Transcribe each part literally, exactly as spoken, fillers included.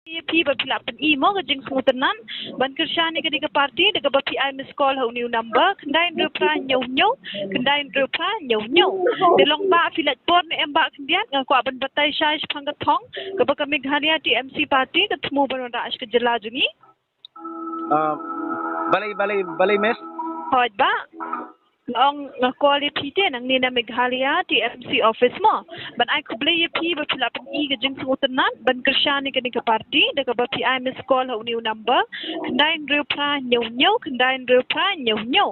Ïa phi ba phi lah pyni mo ka jingsngewtynnat ban kyrshan ïa kane ka party da kaba phi ai miss call ha une u number khyndai hynriew phra hynñiew hynñiew, khyndai hynriew phra hynñiew hynñiew. Te long ba phi lah por ne em ba khyndiat, nga kwah ban batai shai shaphang ka thong kaba ka Meghalaya T M C party ka thmu ban wanrah sha ka jylla jong ngi. Ah, balei, balei, balei, miss? Hooid ba. Nga ong nga call ïa phi te nangne na Meghalaya T M C office mo. Ban ai khublei ïa phi ba phi lah pyni ka jingsngewtynnat ban kyrshan ïa kane ka party da kaba phi ai miss call ha une u number khyndai hynriew phra hynñiew hynñiew, khyndai hynriew phra hynñiew hynñiew.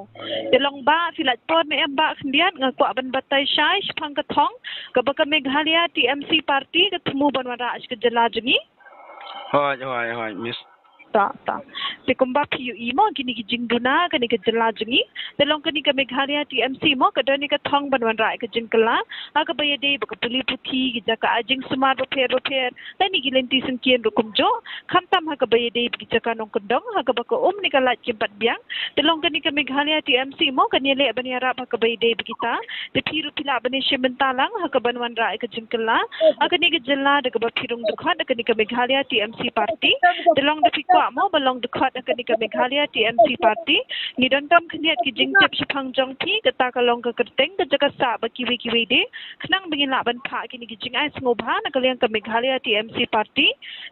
Te long ba phi lah por ne em ba khyndiat, nga kwah ban batai shai shaphang ka thong kaba ka Meghalaya T M C party ka thmu ban wanrah sha ka jylla jong ngi. Hooid, hooid, hooid, miss. Ta, ta. Te kumba phi ïohi mo kine ki jingduna kane ka jylla jong ngi. Te long kane ka Meghalaya T M C mo ka don ïa ka thong ban wanrah ïa ka jingkylla ha kaba ïadei bad ka pule puthi, ki jaka ai jingsumar bapher bapher, lane ki lynti syngkien ruh kumjuh. Khamtam ha kaba ïadei bad ki jaka nongkyndong ha kaba ka um ne ka lait kim pat biang. Te long kane ka Meghalaya T M C mo kan ïaleh ban ïarap ha kaba ïadei bad kita. Te phi ruh phi lah ban ïashim bynta lang ha kaban wanrah ïa ka jingkylla ha kane ka jylla da kaba phi rung dkhot ha kane ka Meghalaya T M C party. Te long da phi kwah mo ba long dkhot ha kane ka Meghalaya T M C party, ngi donkam khyndiat ki jingtip shaphang jong phi, kata ka long ka kyrteng, ka jaka sah bad kiwei kiwei de, khnang ba ngin lah ban phah kine ki jingai sngewbha na ka liang ka Meghalaya T M C party.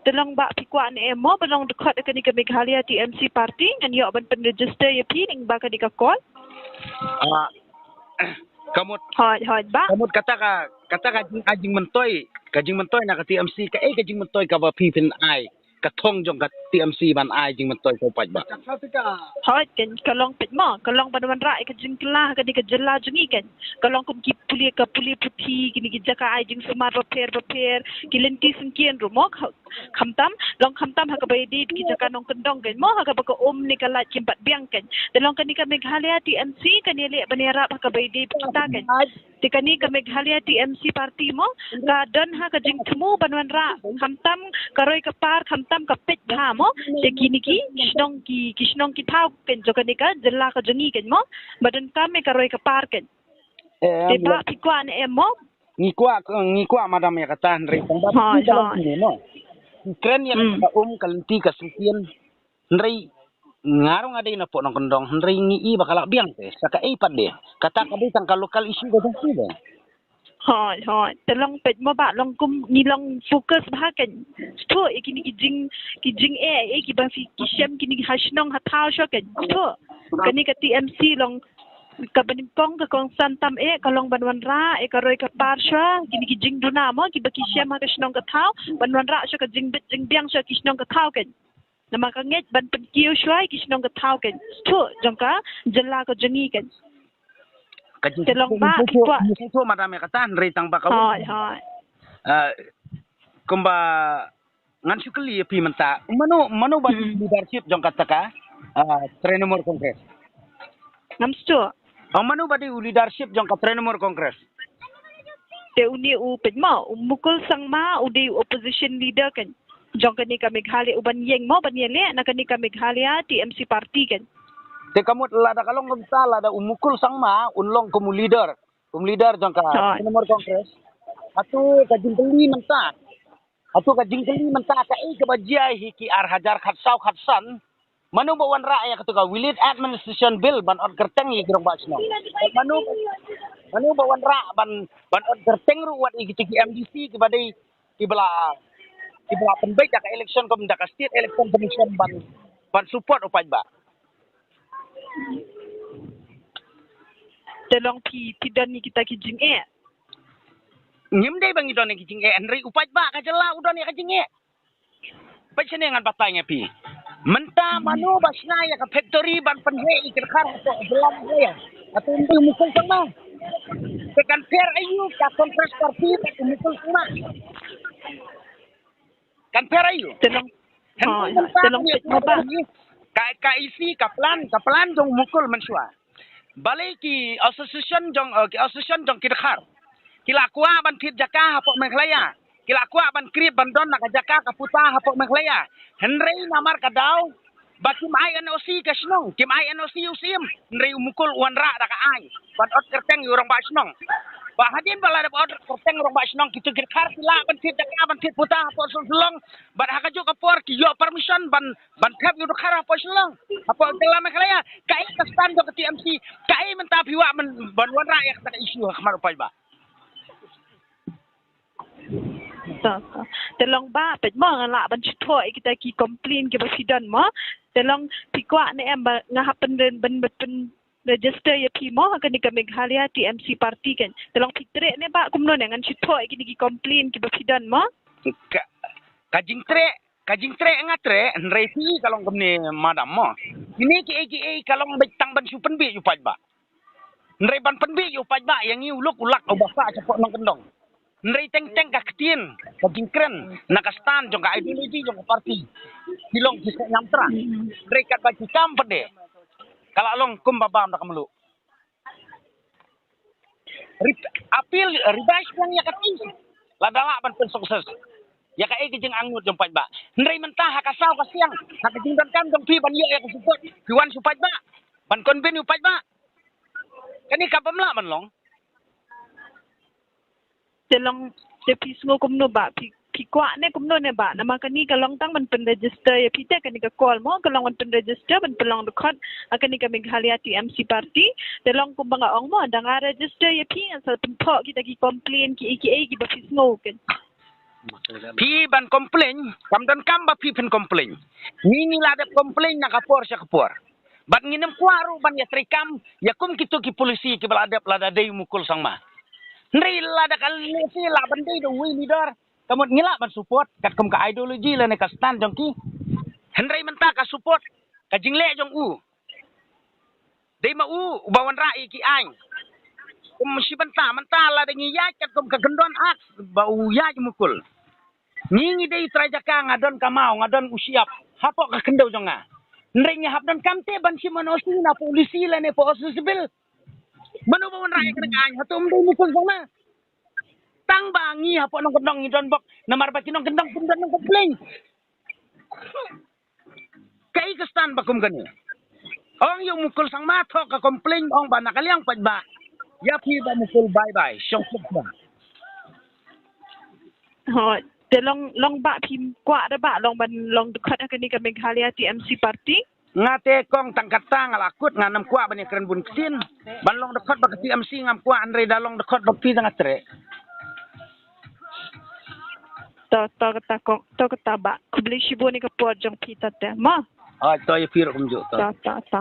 Te long ba phi kwah ne em mo ba long dkhot ha kane ka Meghalaya T M C party, ngan ïoh ban pynregister ïa phi lyngba kane ka call. Ah, ka mut, hooid, hooid ba. Ka mut kata ka, kata ka jing, ka jingmyntoi, ka jingmyntoi na ka T M C, kaei ka jingmyntoi kaba phi phin ai, ka thong jong ka T M C ban ai jingmyntoi sha u paidbah? Hooid, kan ka long peit mo, ka long ban wanrah ïa ka jingkylla ha kane ka jylla jong ngi kan. Ka long kum ki pule, ka pule puthi, kine ki jaka ai jingsumar bapher bapher, ki lynti syngkien ruh mo, kha-, khamtam, long khamtam ha kaba ïadei bad ki jaka nongkyndong kan mo, ha kaba ka um ne ka lait kim pat biang kan. Te long kane ka Meghalaya T M C kan ïaleh ban ïarap ha kaba ïadei bad kita kan. Te kane ka Meghalaya T M C party mo ka don ha ka jingthmu ban wanrah khamtam ka roi ka par, khamtam ka peit bha mo. Te kine ki shnong, ki, ki shnong ki thaw kan jong kane ka jylla ka jong ngi kan mo, ba donkam ïa ka roi ka par kan. Eh, te ba phi kwah ne em mo? Ngi kwah, ngi kwah madam ïa kata, hynrei tang ba phi ka long kine mo. Ki kren ïa ka um ka lynti ka syngkien, hynrei nga ruh nga dei na pdeng nongkyndong, hynrei ngi i ba ka lah biang te sa kaei pat de. Kata ka dei tang ka local issue ka jong phi de. Hooid, hooid. Te long peit mo ba long kum ngi long focus bha kan. Shuh ïa kine ki jing, ki jingeh, eh, kiba phi ki shem kine ha shnong ha thaw shuh kan. Shuh. Kane ka T M C long kaba nyngkong, ka kongsan tam eh ka long ban wanrah ïa ka roi ka par shuh kine ki jingduna mo kiba ki shem ha ka shnong ka thaw, ban wanrah shuh ka jingbit jingbiang shuh ki shnong ka thaw kan. Namar ka ngeit ban pynkiew shuh ïa ki shnong ka thaw kan. Shuh jong ka jylla ka jong ngi kan. Te long ba ki kwah. Shuh madam ïa kata, hynrei tang ba ka. Hooid, hooid. Ah, kumba ngan shu kylli ïa phi mynta. Mano, mano ba dei u leadership jong kata ka, ah, Trinamool Congress? Ngam shu. Oh, mano ba dei u leadership jong ka Trinamool Congress? Te une u peit mo, u Mukul Sangma u dei u opposition leader kan jong kane ka Meghalaya, u ban ïeng mo ban ïaleh na kane ka Meghalaya T M C party kan. Te ka mut lada ka long kumta, lada u Mukul Sangma un long kum u leader, kum leader jong ka Trinamool Congress. Hato ka jingkylli mynta, hato ka jingkylli mynta, kaei kaba jia hi ki ar hajar khatsaw khatsan? Mano ba wanrah ïa katu ka Village Administration Bill ban ot kyrteng ïa ki rangbah shnong? Mano, mano ba wanrah ban, ban ot kyrteng ruh wat ïa kitu ki M D C kiba dei, kiba la, kiba la pynbeit da ka election kum da ka State Election Commission ban, ban support u paidbah? Te long phi, phi don ïa kita ki jingeh? Ngim dei ba ngi don ïa ki jingeh, hynrei u paidbah ka jylla u don ïa ka jingeh. Peit shane ngan batai ïa phi. Mynta mano ba shna ïa ka factory ban pynheh ïa ki dkhar hapoh jylla Meghalaya? Hato u Mukul Sangma? Te kan pher aïu ka Congress Party bad u Mukul Sangma? Kan pher aïu? Te long, hynrei mynta te long peit mo ba ka, ka isi ka plan, ka plan jong u Mukul mynshuwa. Balei ki association jong, eh, ki association jong ki dkhar ki la kwah ban thied jaka hapoh Meghalaya, ki la kwah ban khrip ban don na ka jaka ka puta hapoh Meghalaya. Hynrei namar ka daw ba kim ai N O C ka shnong, kim ai N O C u Syiem, hynrei u Mukul u wanrah da ka aiñ ban ot kyrteng ïa u rangbah shnong. Ba hadien ba la dep order kyrteng rangbah shnong, kito ki dkhar ki lah ban thied jaka, ban thied puta hapoh Shillong. Bad ha kajuh ka por ki ïoh permission ban, ban thep ïa u dkhar hapoh Shillong, hapoh jylla Meghalaya. Kaei ka stand jong ka T M C? Kaei mynta phi wad ban, ban wanrah ïa kata ka issue ha khmat u paidbah? To, to. Te long ba peit mo, nga lah ban shu thoh ïa kita ki complain kiba phi don mo. Te long phi kwah ne em ba nga hap pyn, ban, ban pyn register ïa phi mo ha kane ka Meghalaya T M C party kan? Te long phi treh ne ba kumno ne? Ngan shu thoh ïa kine ki complain kiba phi don mo. Ka, ka jingtreh, ka jingtreh nga treh, hynrei phi ka long kumne madam mo. Kine kiei kiei ka long beit tang ban shu pynbeit ïa u paidbah. Hynrei ban pynbeit ïa u paidbah, ïa ngi u lok u lak uba sah shapoh nongkyndong. Hynrei teng teng ka ktien, ka jingkren na ka stand jong ka ideology jong ka party, ki long ki seh ñiamtra. Hynrei katba ki kam pat de, ka la long kumba bam da ka mluh. Rep-, appeal, revise lang ïa ka case, lada lah ban pyn success ïa kaei ka jingangnud jong paidbah. Hynrei mynta ha ka saw ka siang, ha ka jingdonkam jong phi ban ïoh ïa ka support, phi wan sha u paidbah ban convince u paidbah. Kane ka bym lah ban long. Te long, te phi sngew kumno ba, phi, phi kwah ne kumno ne ba? Namar kane ka long tang ban pyn register ïa phi, te kane ka call mo ka long ban pyn register, ban pynlong dkhot ha kane ka Meghalaya T M C party. Te long kumba nga ong mo, da nga register ïa phi, ngan sa pynthoh kita ki complain kiei kiei kiba phi sngew kan. Phi ban complain, kam donkam ba phi pyn complain. Ngi ngi la dep complain na ka por sha ka por. Bad ngin ym kwah ruh ban ïa treikam ïa kum kito ki policy kiba la dep lada dei u Mukul Sangma. Hynrei lada ka lehse lah ban dei da uwei u leader, ka mut ngi lah ban support katkum ka ideology lane ka stand jong ki. Hynrei mynta ka support ka jingleh jong u. Dei ma u uba wanrah ïa ki aiñ. Kum shi bynta, mynta lada ngi ïaid katkum ka kyndon akt ba u ïaid u Mukul. Ngi ngi dei trai jaka, nga don ka maw, nga don u shyiap hapoh ka khyndew jong nga. Hynrei ngi hap donkam te ban shim N O C na policy lane po O C civil. Mano ba wanrah ïa kane ka aiñ? Hato ym dei u Mukul Sangma? Tang ba ngi hapoh nongkyndong ngi don bok, namar ba ki nongkyndong kim don nongcomplain. Kaei ka stand ba kum kane? Ong ïa u Mukul Sangma thoh ka complain, ong ba na ka liang paidbah. Ïa phi Bah Mukul, bye bye. Shong suk suk. Ho, te long, long ba phi kwah da ba long ban long dkhot ha kane ka Meghalaya T M C party? Nga te kong tang kata nga la kut, nga ngam kwah ban ïakren bun ktien. Ban long dkhot bad ka T M C ngam kwah, hynrei da long dkhot bad phi da nga treh. To, to kata kong, to kata ba. Khublei shibun ïa ka por jong phi te mo. Ai, to ïa phi ruh kumjuh to. To, to, to.